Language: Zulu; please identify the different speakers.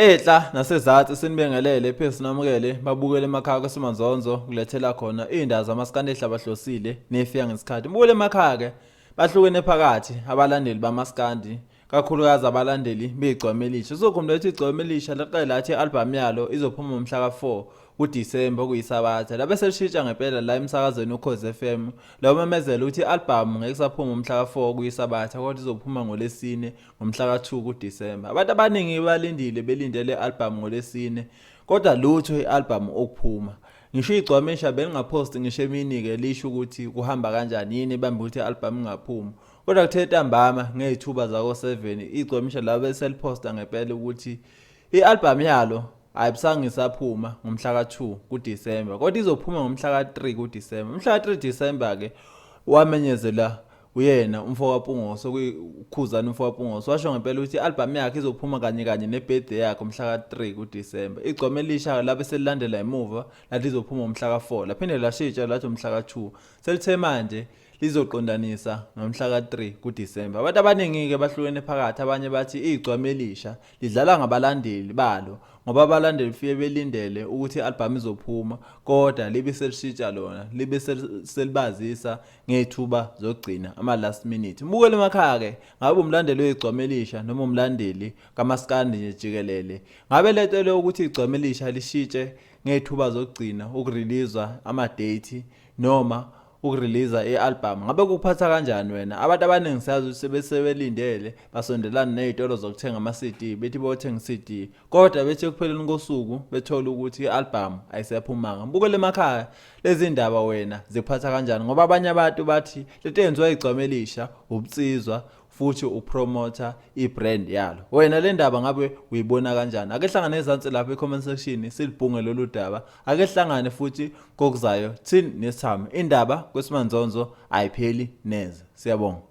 Speaker 1: Enhla nasezansi sinibingelele phinde sinamukele babukele emakhaya kwaSimanzonzo kulethela khona iy'ndaba zamaskandi ehlabahlosile nefika ngesikhathi. Mbukele emakhaya ke bahlukene phakathi abalandeli bamaskandi kakhulukazi abalandeli begcwama elisha. Uzokhumbula ukuthi igcwama elisha liqale lathi i-albhamu yalo izophuma ngomhla ka-4 kuDisemba okuyiSabatha. Labe selishintsha ngempela la emsakazweni uKhozi FM la umemezela ukuthi i-albhamu ngeke isaphuma ngomhla ka-4 kuyiSabatha kodwa izophuma ngoLwesine ngomhla ka-2 kuDisemba. Abantu abaningi balindile belindele i-albhamu ngoLwesine kodwa lutho i-albhamu okuphuma. Ngisho igcwamesha belingaphosti ngisho emini-ke lisho ukuthi kuhamba kanjani yini ebambe ukuthi i-albhamu ingaphumi. Kodwa kuthe ntambama ngey'thuba zako-7 igcwamesha labe seliphosta ngempela ukuthi i-albhamu yalo ayibusange isaphuma ngomhla ka-2 kuDisemba kodwa izophuma ngomhla ka-3 kuDisemba. Umhla ka-3 Disemba-ke wamenyezela uyena umfo kaPungose okuyiKhuzani umfo kaPungose washo ngempela ukuthi i-albhamu yakhe izophuma kanye kanye ne-birthday yakhe umhla ka-3 kuDisemba. Igcwama elisha labe selilandela emuva lathi izophuma umhla ka-4 laphinde lashintsha lathi umhla ka-2 selithe manje lizoqondanisa ngomhla ka-3 kuDisemba. Abantu abaningi-ke bahlukene phakathi abanye bathi igcwama elisha lidlala ngabalandeli balo ngoba abalandeli fike belindele ukuthi i-albhamu izophuma kodwa libe selishintsha lona libe selibazisa ngey'thuba zokugcina ama-last minute. Mbukele emakhaya-ke ngabe umlandeli wegcwama elisha noma umlandeli kamaskandi nje jikelele ngabe letele ukuthi igcwama elisha lishintshe ngey'thuba zokugcina ukuriliza ama-date noma ukuriliza i-albhamu ngabe kuphatha kanjani wena abantu abaningi siyazi ukuthi sebesebelindele basondelana ney'tolo zokuthenga ama-CD bethi bothenga i-CD kodwa bethi ekupheleni kosuku bethole ukuthi i-albhamu ayisephumanga mbukele emakhaya lezi ndaba wena zikuphatha kanjani ngoba abanye abantu bathi lento eyenziwa igcwama elisha ubunsizwa futhi upromotha ibrand yalo wena le ndaba ngabe uyibona kanjani ake hlangane ezansi lapha e-comment section silibhunge lolu daba ake hlangane futhi kokuzayo thini nesithamo indaba kwesimanzonzo ayipheli neze siyabonga.